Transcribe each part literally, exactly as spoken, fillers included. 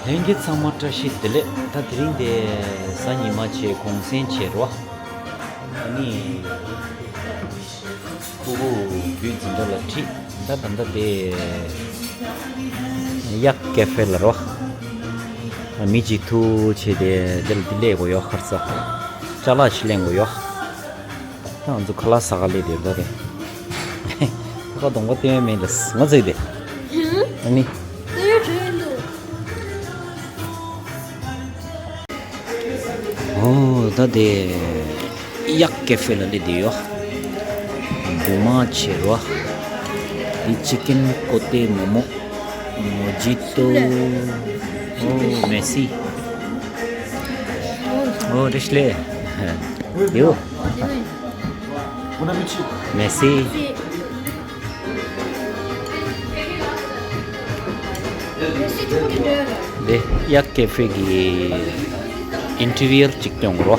ལྷན་རྒྱས་ཚང་མ་བཀྲ་ཤིས་བདེ་ལེགས། ད་དེ་རིང་དེ་གཟའ་ཉི་མ་བྱས་གུང་སེང་བྱས་རོ། ཨ་ནི་ཁུ་བོ་བུ་འཛིན་གྲྭ་ལ་ཁྲིད། ད་ད་ལྟ་དེ་གཡག་ཀེ་ཧྥེ་ལ་རོ། མི་གཅིག་ཐུག་བྱས་དེ་དེ་ལ་དེ་ལས་གོ་ཡོག་ཁར་ས་ཅ་ལག་ཅིག་ལེན་གོ་ཡོག་ད་ང་ཚོ་ཁ་ལག་ཟ་ག་སླེབས་དེ་ད་རེད། ཁ་གདོང་པ་སྟོན་མེད་ལ་ང་ཚོས་དེ། ཨ་ནི། ཨོ་ད་དེ་གཡག་ཀེ་ཧྥེ་ལ་སླེབས་དེ་ཡོད། འབྲུ་མ་བྱེ་རོ། དེ་ཅི་ཀེན་ཀོ་ཏེ་མོ་མོ། མོ་ཇི་ཏོ། ཨོ་མེ་སི། ཨོ་རེ་ཤི་ལེ། ཡོ། མེ་སི། དེ་གཡག་ཀེ་ཧྥེ་གི་ཨིན་ཊི་རི་ཡར་ཅིག་སྟོན་རོ།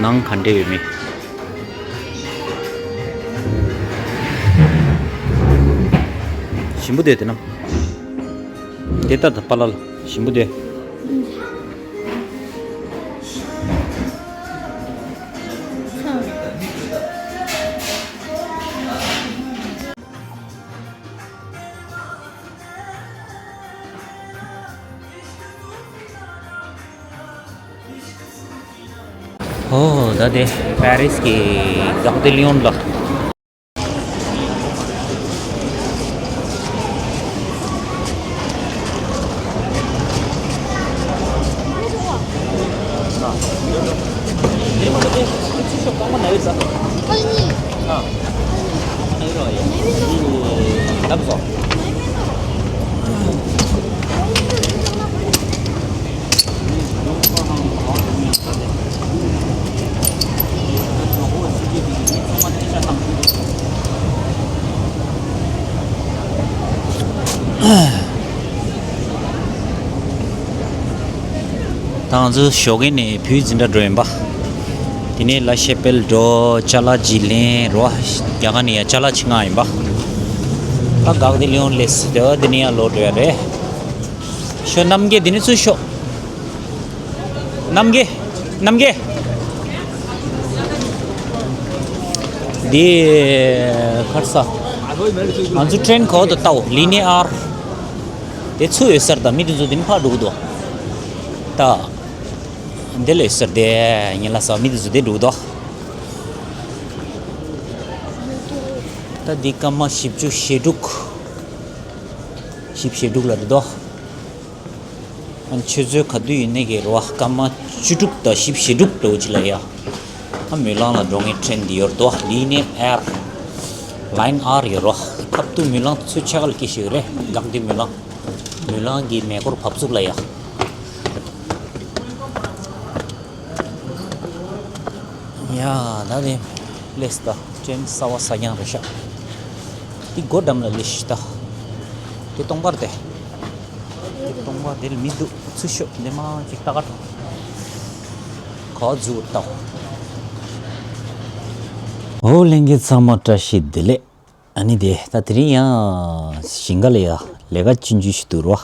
ནང་ག་འདྲ་ཡོད་མེད། ཞིམ་པོ་དེ་དེ་ནམ། དེ་ལྟ་དང་པ་ལ་ལ་ཞིམ་པོ་དེ། ཨོ་ད་དེ་པེ་རིས་ཀྱི་གག་དེ་ལི་ཡོན་ལ། ད་ང་ཚོ་ཞོགས་ཀས་ནས་བུ་འཛིན་གྲྭ་འགྲོ་ཡིན་པ། དེ་ནས་ལ་ཤེ་པེལ་འགྲོ། ཅ་ལག་ཅིག་ལེན་རོ། རྒྱ་གར་ནས་ཡ་ཅ་ལག་ཅིག་མངགས་ཡིན་པ། ད་གག་དེ་ལི་ཡོན་ལེས་དེ་བ་དེ་ནས་ཡ་ལོག་འགྲོ་ཡ་རེད། ཤོ་གནམ་གྱི་དེ་ནས་ཚུར་ཤོག་གནམ་གྱི། གནམ་གྱི། འདི་ཁར་ས། ང་ཚོ་ཊེན་གོ་དུ་ལྟའོ། ལི་ནི་ཨར། དེ་ཚུར་ཡོད་སར་ད་མི་དེ་ཚོ་དེ་ཕར་འགྲོ་གི་འདུག་ད། འདི་ལས་སར་དེ་ཉིན་ལ་ས་མི་དེ་ཚོ་དེ་འགྲོ་གི་འདུག་ད་འདི་སྐར་མ་བཞི་བཅུ་ཞེ་དྲུག་བཞི་བཅུ་ཞེ་དྲུག་ལ་རེད་དོ། ཨ་ཆུ་ཚོད་ག་དུས་ཡིན་ནའི་གི་རོ་སྐར་མ་བཅུ་དྲུག་དང་བཞི་བཅུ་ཞེ་དྲུག་འགྲོ་ཅི་ལ་ཡ། ཨ་མུ་ལང་ལ་འགྲོ་ངེས་ཊེན་འདི་ཡོད་དོ། ལི་ནི་ཨར། ལའིན་ཨར་ཡོད་རོ། ཁབ་ཏུ་མུ་ལང་ཚུ་ཆ་ག་ལ་སྐྱེ་ཞིག་རེད། གག་འདི་མུ་ལང་། མུ་ལང་གི་མེ་འཁོར་བབས་ཚུགས་ལ་ཡ། ཡ་ད་དེ་ལེས་ད་ཊེན་གསར་བ་ས་རྐྱང་རེད་ཤག་དེ་སྒོ་འགྲམ་ལ་ལེ་ཤི་ད། དེ་སྟོང་པར་དེ། དེ་སྟོང་པར་དེ་ལ་མི་འདུག་ཚུར་ཤོག་འདི་མ་ཅིག་ལྟ་ག་འགྲོ། ག་ཟུག་ལྟ། ཨོ་ལྷན་རྒྱས་ཚང་མ་བཀྲ་ཤིས་བདེ་ལེགས། ཨ་ནི་དེ་ད་དེ་རིང་ཡང་ཞིང་ཁ་ལ་ཡ་ལས་ཀ་ཆུང་ཆུང་ཞིག་འདུག་རོ།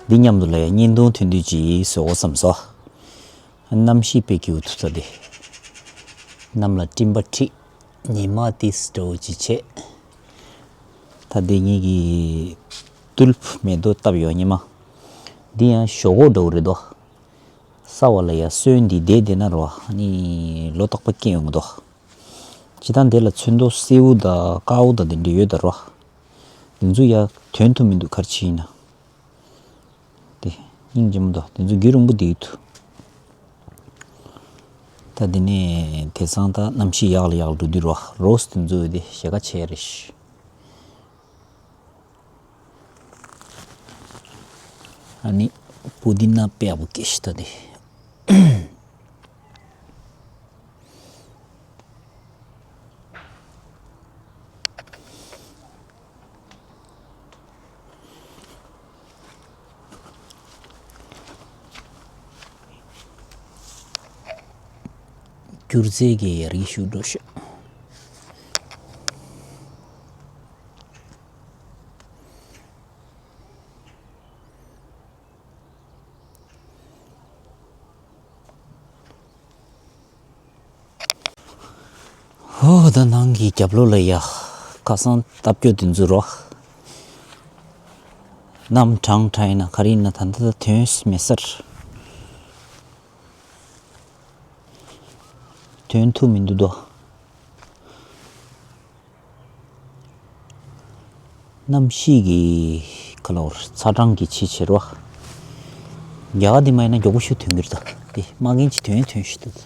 འདི་མཉམ་དུ་ལ་ཡ་བརྙན་ཐུང་ཐུང་ཐུང་ཅིག་བཟོ་དགོས་བསམ་སོང་། གནམ་གཤིས་དཔེ་སྐྱིད་པོ་འདུག་ད་དེ། གནམ་ལ་སྤྲིན་པ་འཁྲིགས། ཉི་མ་ཏིས་འདྲ་བོ་ཅིག་བྱས། ད་དེ་ངེད་ཀྱི་ཏུལ་ཕུ་མེ་ཏོག་བཏབ་ཡོད་ཉི་མ། འདི་ཡང་ཞོག་ཁོག་འདྲ་བོ་རེད་དོ། ས་བ་ལ་ཡ་སོན་འདི་བསྡད་བསྡད་ན་རོ་ཨ་ནི་ལོ་རྟག་པ་སྐྱེ་ཡོང་གི་འདུག་ཇི་ལྟར་འདི་ལ་ཚོན་མདོག་སེའུ་དང་དཀར་པོ་དང་དེ་འདྲ་ཡོད་ད་རོ། འདི་ཚོ་ཡ་དོན་དུ་མི་འདུག་ག་རེ་བྱས་ཡིན་ན། དེ་སྙིང་རྗེ་མོ་དང་དེ་ཚོ་རྒྱུན་རིང་པོ་བསྡད་ཡོད་དུ། ད་འདི་ནས་དེང་སང་ད་གནམ་གཤིས་ཡག་ལ་ཡག་ལ་འགྲོ་དུས་རོ་རོས་དེ་ཚོ་དེ་ཞེ་ཁ་ཆེ་རེད། ཨ་ནི་པུ་དི་ན་དཔེ་ཡག་པོ་སྐྱེས་ཤི་ད་དེ། སྐྱུར་རྫས་ཀྱི་ཡར་གྱི་ཤུགས་འགྲོ་ཤག་ཨོ་ད་ནང་གི་རྒྱབ་ལོགས་ལ་ཡ། ཁ་སང་ལྟ་སྐྱོ་དེ་ཚོ་རོ། གནམ་གྲང་དྲགས་ཡིན་ན་ག་རེ་ཡིན་ན་ད་ལྟ་ད་ཐོན་མེད་སར། ཐོན་ཐུབ་མི་འདུག་དོ། གནམ་གཤིས་ཀྱི་ཁ་ལོར་ཚ་གྲང་གི་ཆེས་ཆེ་རོ། རྒྱ་གར་འདི་མ་ཡིན་ན་མགྱོགས་པོ་ཤུགས་ཐོན་གྱི་རེད་ད། དེ་མ་རྒན་གཅིག་ཐོན་ཐོན་ཤི་ད། དེ་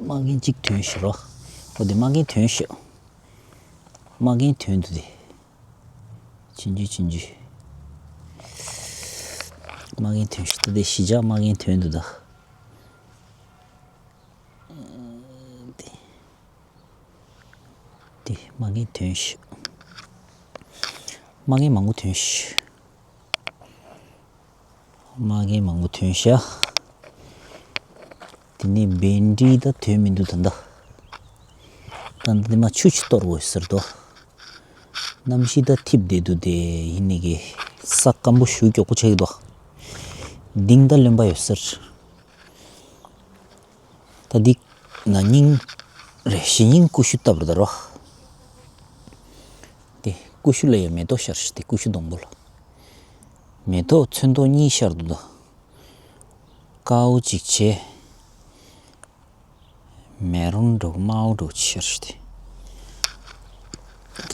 མ་རྒན་གཅིག་ཐོན་ཤི་རོ། ཨོ་དེ་མ་རྒན་ཐོན་ཤི། མ་རྒན་ཐོན་འདུག་དེ། ཆུང་ཆུང་ཆུང་ཆུང་། མ་རྒན་ཐོན་ཤི་ད་དེ་གཞིས་ཆགས་མ་རྒན་ཐོན་འདུག་ད། དེ། དེ་མ་རྒན་ཐོན་ཤི། མ་རྒན་མང་པོ་ཐོན་ཤི། མ་རྒན་མང་པོ་ཐོན་ཤག་དེ་ནས་བེན་ཌི་ད་ཐོན་མི་འདུག་ད་ལྟ། ད་ལྟ་དེ་མ་ཆུ་ཅིག་གཏོར་དགོས་ཟེར་དོ། གནམ་གཤིས་ད་འཐིབས་བསྡད་འདུག་དེ་ཡིན་ནི་གི། ས་སྐམ་པོ་ཞུ་མགྱོགས་པོ་ཆགས་ཀྱི་འདུག་གཏིང་ད་རློན་པ་ཡོད་ཟེར། ད་འདི་ན་སྙིང་རེད། གཞེས་སྙིང་ཀུ་ཤུ་བཏབ་རེད་ད་རོ། དེ་ཀུ་ཤུ་ལ་ཡང་མེ་ཏོག་ཤར་ཤི། དེ་ཀུ་ཤུ་སྡོང་པོ་ལ། མེ་ཏོག་ཚོན་མདོག་གཉིས་ཤར་འདུག་ད། དཀར་པོ་གཅིག་བྱས། མེ་རུང་འདྲ་པོ་དམར་པོ་འདྲ་པོ་ཅིག་ཤར་ཤི་དེ།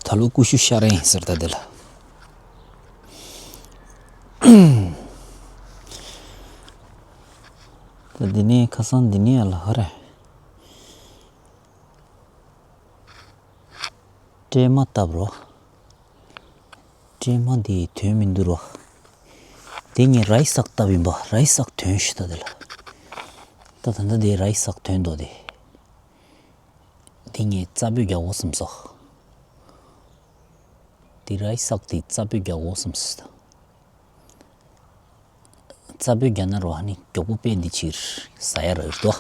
ད་ལོ་ཀུ་ཤུ་ཤར་ཡིན་ཟེར་ད་དེ་ལ། ད་འདི་ནས་ཁ་སང་འདི་ནས་ཡར་ལ་ཧ་རེ། སྲན་མ་བཏབ་རོ། སྲན་མ་འདི་ཐོན་མི་འདུག་རོ། དེ་ངས་རའི་སག་བཏབ་ཡིན་པ། རའི་སག་ཐོན་ཤི་ད་དེ་ལ། ད་ད་ལྟ་དེ་རའི་སག་ཐོན་འདུག་དེ། དེ་ངས་རྩ་སྦོས་རྒྱག་དགོས་བསམ་སོང་། དེ་རའི་སག་དེ་རྩ་སྦོས་རྒྱག་དགོས་བསམ་སོང་། རྩ་སྦོས་རྒྱག་ན་རོ་ཨ་ནི་མགྱོགས་པོ་དཔེ་འདི་ཕྱིར་ཟ་ཡ་རེད་དོ།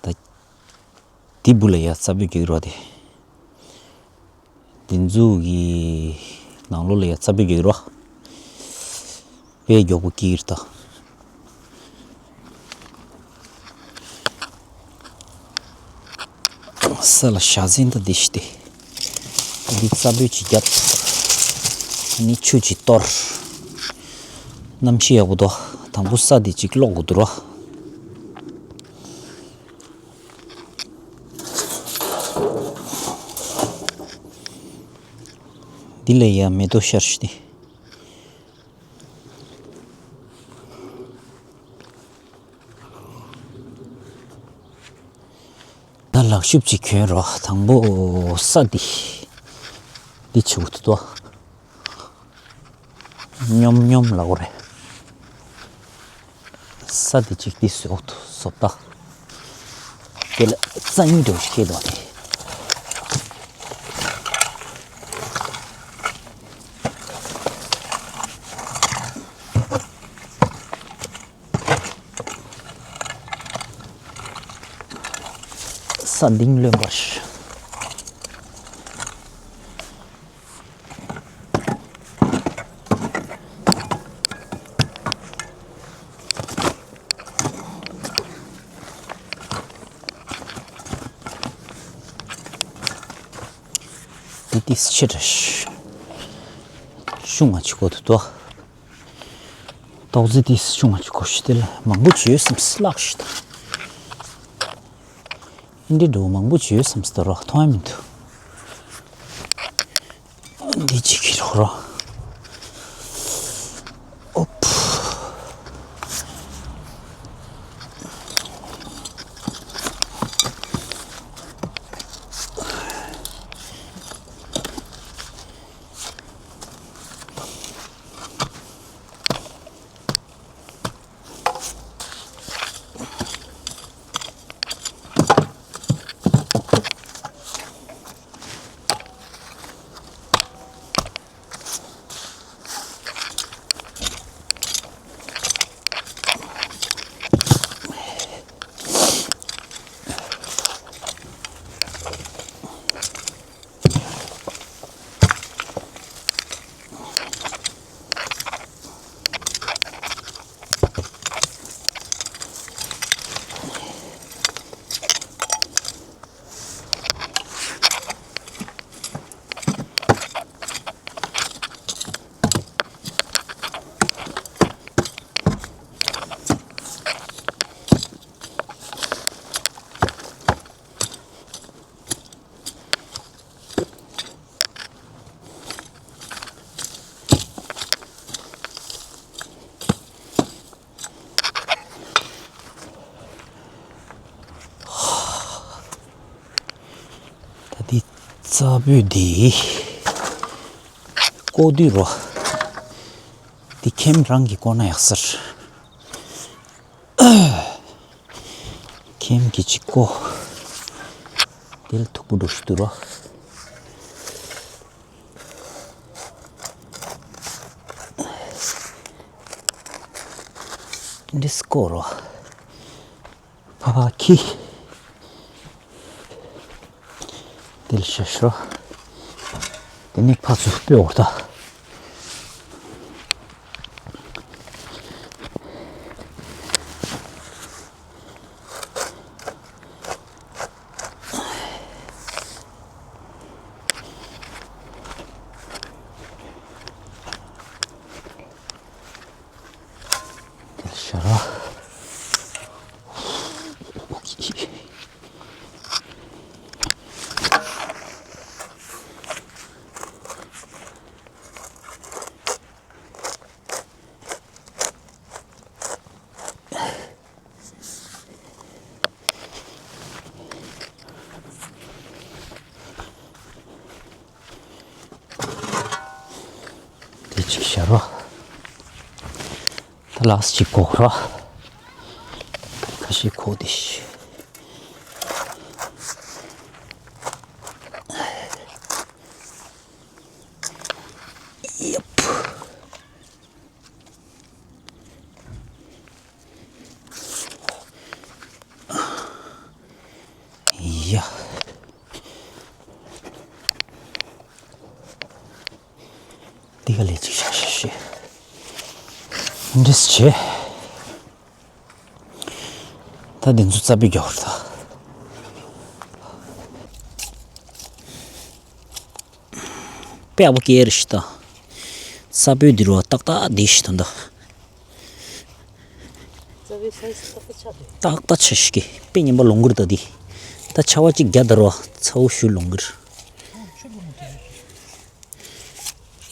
ད་དེ་སྦུག་ལ་ཡ་རྩ་སྦོས་རྒྱག་རོ་དེ། འདི་ཚོ་གི་ནང་ལོགས་ལ་ཡ་རྩ་སྦོས་རྒྱག་རོ། དཔེ་མགྱོགས་པོ་སྐྱེ་གི་རེད་ད། ས་ལ་བཞག་ཟིན་ད་འདི་ཤི་སྟེ། འདི་རྩ་སྦོས་ཅིག་བརྒྱབ། ཨ་ནི་ཆུ་ཅིག་གཏོར། གནམ་གཤིས་ཡག་པོ་འདུག་དང་པོ་ས་འདི་ཅིག་སློག་དགོས་འདུག་རོ། འདི་ལ་ཡ་མེ་ཏོག་ཤར་ཤི་སྟེ། ད་ལག་ཤུབས་ཅིག་གྱོན་རོགས། དང་པོ་ས་འདི་འདི་བྱེད་དགོས་འདུག་དོ། སྙོམ་སྙོམ་ལ་འོ་རེད། ས་འདི་གཅིག་འདི་བཟོ་འདུག་བཟོ་ལྟ། དེ་ལ་རྩ་གཉིས་འདྲ་བོ་ཞིག་ཁེལ་འདུག་དེ། ས་འདིང་རློན་པར། དེ་ཏིས་ཕྱིར་ཤུང་ང་ཆུ་གོ་དུ་དོ། ཏོག་ཙི་ཏིས་ཤུང་ང་ཆུ་གོ་ཤི་དེ་ལ་མང་པོ་བྱོས་སམ་སི་ལག་ཤི་ད། ཨིན་འདྲེ་འགྲོ་མང་པོ་བྱོས་སམ་སི་ད་རོགས་མཐོང་ཡ་མི་འདུག་འདི་གཅིག་གི་རོགས་རོགས། ཨོ་ཕུ། རྩྭ་སྦོས་འདི་བཀོག་དུས་རོ། འདི་ཁེམ་རང་གིས་བཀོག་ན་ཡག་ས་རེད། ཁེམ་གྱིས་གཅིག་བཀོག་དེ་ལ་མཐུག་པོ་འགྲོ་ཞིག་འདུག་རོ། འདི་བཀོག་རོ། ཕ་ཕ་ཁི། དེ་ལ་ཤ་ཤོ། དེ་ནས་ཕ་ཚུར་སྤོས་འོར་ད། དེ་ལ་ཤ་ར། དེ་གཅིག་བཞག་རོགས། ད་ལགས་གཅིག་བཀོག་རོགས། ཁ་ཤས་བཀོག་དེ་ཤི། ཡབ། ཡ། འདི་ག་ལས་ཅིག་བཞག་ཤིག་ཤིག་འདྲིས་བྱེད། ད་འདི་ཚོ་རྩ་བའི་རྒྱག་ར་ད། དཔེ་ཡག་པོ་སྐྱེ་རེ་ཞིག་ད། ས་བོན་འདི་རུ་ཏག་ཏག་འདི་ཞིག་ད་འདི། རྩ་བའི་སའི་སི་ཏག་ཏག་ཆགས་འདུག་ཏག་ཏག་ཆགས་ཤིག་གི་དཔེ་ངན་པ་ལོང་གི་རེད་ད་འདི། ད་ཆར་པ་གཅིག་བརྒྱབ་ད་རོ་ཚ་བོ་ཞུ་ལོང་གི་རེད།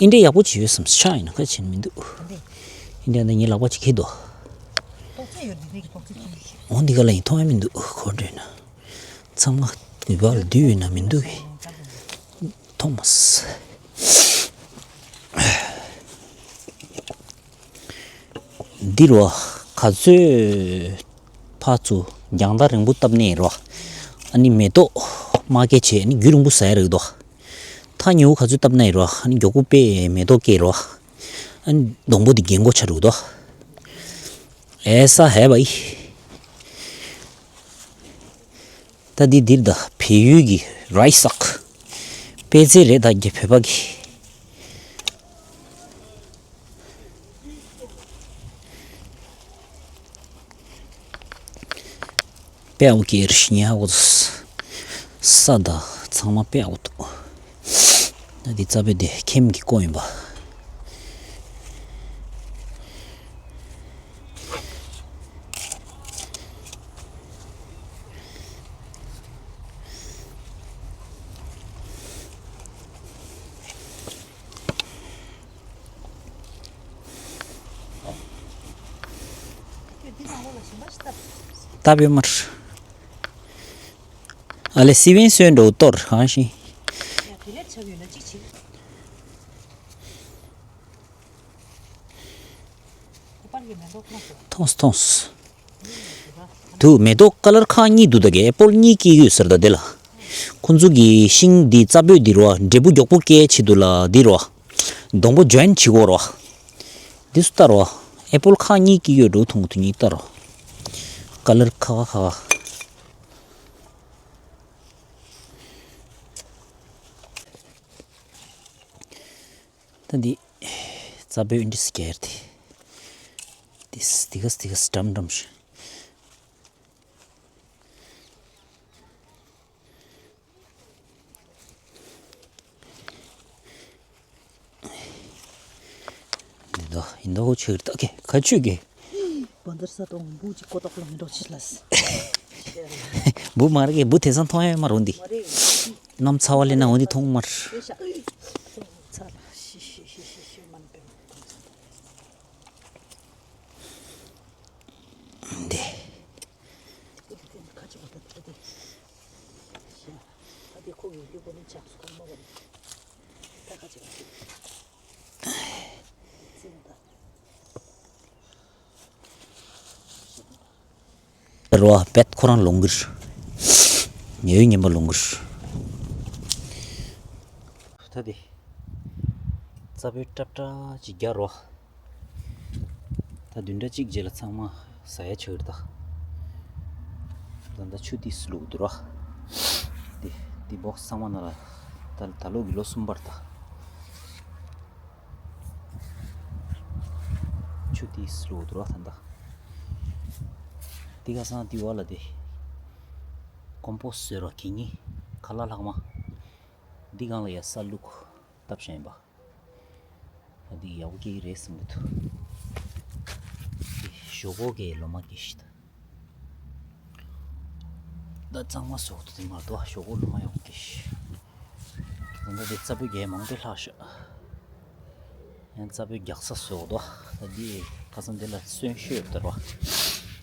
ཨིན་འདྲའི་ཡག་པོ་ཅིག་ཡོད་བསམ་ཆགས་ཡིན་ན་ཁ་ཆེན་མི་འདུག་ཨིན་འདྲའི་ད་ངའི་ལག་པ་ཅིག་ཁེལ་འདུག་འོ་འདི་ག་ལ་ཡིན་མཐོང་ཡ་མི་འདུག་ཁོ་འདྲ་ན། ཚང་མ་ནུས་པ་ལ་འདུས་ཡོད་ན་མི་འདུག་གི་མཐོང་མ་སོང་། འདི་རུ་ག་ཚོད་ཕར་ཚུར་རྒྱང་ཐག་རིང་པོ་བཏབ་ནས་རོ། ཨ་ནི་མེ་ཏོག་མ་སྐྱེས་བྱས་ཨ་ནི་རྒྱུན་རིང་པོ་ཟ་ཡ་རེད་འདུག་ཐག་ཉེ་བོ་ག་ཚོད་བཏབ་ནས་རོ། ཨ་ནི་མགྱོགས་པོ་དཔེ་མེ་ཏོག་སྐྱེས་རོ། ཨ་ནི་སྡོང་པོ་འདི་རྒན་གོག་ཆགས་འགྲོ་གི་འདུག་ཨེ་ས་ཧེ་བ་ཡི། ད་འདི་འདིར་ད་བལ་ཡུལ་གྱི་རའི་སག་པད་ཚལ་རེད་ད་རྒྱ་བོད་པ་གི། དཔེ་ཡག་པོ་སྐྱེས་རེ་ཞིག་ཉལ་ཧ་གོ། ས་ད་ཚང་མ་དཔེ་ཡག་པོ་འདུག་ད་འདི་རྩ་བའི་དེ་ཁེམ་གྱི་བཀོག་ཡིན་པ། ད་བེ་མར། ཨ་ལེ་སི་ཝེན་སོན་འགྲོ་གཏོར་ཧང་ཤིང་། ཐོངས་ཐོངས། དུ་མེ་ཏོག་ཀ་ལར་ཁག་གཉིས་འདུག་ད་གི་ཨེ་པོལ་གཉིས་སྐྱེས་ཡོད་ཟེར་ད་དེ་ལ། ཁོ་ཚོ་གི་ཤིང་འདི་རྩ་བོད་འདི་རོ་འབྲས་བུ་མགྱོགས་པོ་སྐྱེ་ཆེད་དུ་ལ་འདི་རོ། སྡོང་པོ་ཇོ་ཡིན་བྱེད་དགོས་རོ། འདི་སུ་ལྟ་རོ། ཨེ་པོལ་ཁག་གཉིས་སྐྱེས་ཡོད་འགྲོ་ཐུང་དུ་གཉིས་ལྟ་རོ། ཀ་ལར་ཁག་ཁག་ད་འདི་རྩ་བོད་འདི་སི་ཀེར་དེ། འདི་སི་འདི་ག་སི་འདི་ག་སི་འགྲམ་འགྲམ་ཞིག་འདི་དོ་ཡིན་དོ་ཆིག་ཏག་གེ་ཁ་ཆུ་གེ་བན་དར་ས་དང་འབུ་ཅིག་ཀོ་ཏོག་ལ་མི་འགྲོ་ཆི་ལ་སི། འབུ་མ་རེད་གེ་འབུ་དེང་སང་མཐོང་ཡ་མ་རུང་འདི། མ་རེད། གནམ་ཚ་བ་ལས་ན་འོ་འདི་མཐོང་མར། ཚ་ལ་ཤི་ཤི་ཤི་ཤི་ཤི་མ་ནི་པེ། འདི། ཁོ་གི་ལུས་པོ་ནི་ཆགས་སུ་ཁོ་མ་བ་ནི། ད་ཁ་ཅིག་ཅིག་ཙི་མོ་ད། རོ་བེད་ཁོ་རང་ལོང་གིར། ཉེ་བའི་ཉིན་པ་ལོང་གིར། ད་དེ། རྩ་བོད་ཏྲབ་ཏྲ་ཅིག་རྒྱ་རོ། ད་བདུན་ཕྲག་གཅིག་རྗེས་ལ་ཚང་མ་ཟ་ཡ་ཆགས་རེད་ད། ད་ད་ཆུ་ཏིས་ལུག་འདུག་ར། དེ་དེ་སྦོག་སི་ཚང་མ་ན་ལ། ད་ད་ལོ་གི་ལོ་གསུམ་པར་ད། ཆུ་ཏིས་ལུག་འདུག་ར་ད་ད། དེ་ག་སང་དེ་བ་ལ་དེ། ཀོམ་པོ་སི་ཟེར་བ་གི་ནི་ཁ་ལག་ལྷག་མ། འདི་སྒང་ལ་ཡ་ས་བླུག་བཏབ་བཞིན་ཡིན་པ། ད་འདི་ཡག་པོ་སྐྱེ་གི་རེད་བསམ་གི་འདུག་ཞོག་ཁོག་གི་ལོ་མ་སྐྱེ་ཤི་ད། ད་གཙང་མ་བཟོ་དུ་དེ་མ་གཏོགས་ཞོག་ཁོག་ལོ་མ་ཡག་པོ་སྐྱེ་ཤི། ད་ད་འདི་རྩ་བོད་རྒྱལ་མང་པོ་ལྷག་ཤག་ཡང་རྩ་བོད་རྒྱག་ས་བཟོ་དོ། ད་འདི་ཁ་སང་འདི་ལ་གསོན་ཤོས་ཡོད་དར་བ།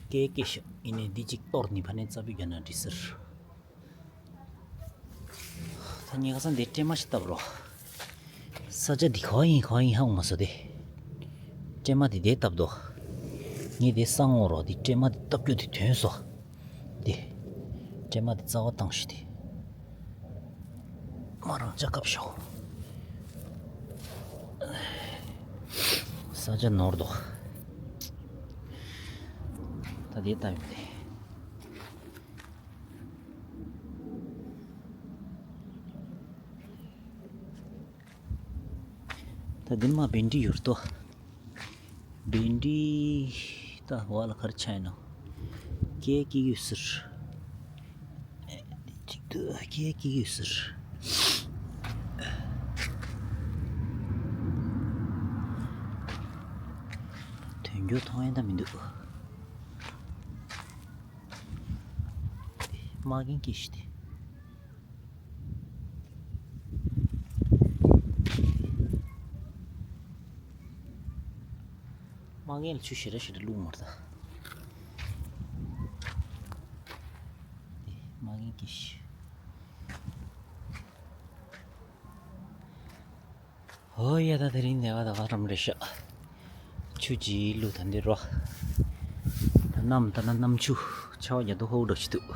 སྐད་སྐད་ཤག་ཡིན་ནའི་འདི་གཅིག་གཏོར་ནི་ཕ་ནས་རྩ་བོད་རྒྱག་ན་འགྲིག་ཟེར། ད་ངས་ཁ་སང་འདི་སྲན་མ་ཞིག་བཏབ་རོགས། ས་ཆ་འདི་ག་བ་ཡིན་ག་བ་ཡིན་ཧ་གོ་མ་སོང་སྟེ། སྲན་མ་འདི་འདི་བཏབ་དོ། ངས་འདི་ས་ངོ་རོགས་འདི་སྲན་མ་འདི་བཏབ་རྒྱུ་འདི་ཐོན་སོ། འདི། སྲན་མ་འདི་རྩ་བ་བཏང་ཤི་འདི། མ་རང་ཅག་སྐབས་ཤོག་ས་ཆ་ནོར་དོ། ད་འདི་བཏབ་ཡོང་སྟེ། ད་འདི་མ་བེན་ཌི་ཡོད་དོ། བེན་ཌི་ད་བ་ལ་ཁར་ཆ་ཡིན་ནོ། སྐད་ཀྱི་ཡོད་ཟེར། གཅིག་ཏུ་སྐད་ཀྱི་ཡོད་ཟེར། དོན་འགྱོ་མཐོང་ཡ་ད་མི་འདུག་མ་རྒན་སྐྱེ་ཤི་དེ། མ་རྒན་ལ་ཆུ་ཞེ་དྲག་ཞེ་དྲག་བླུགས་མར་ད། དེ་མ་རྒན་སྐྱེ་ཤི། ཨོ་ཡ་ད་དེ་རིང་ནས་བ་ད་བ་རམ་རེ་ཤག་ཆུ་ཇི་ལུ་ད་འདི་རོ། ད་གནམ་ད་ན་གནམ་ཆུ་ཆར་པ་རྒྱག་དུ་ཧོ་འགྲོ་ཆི་འདུག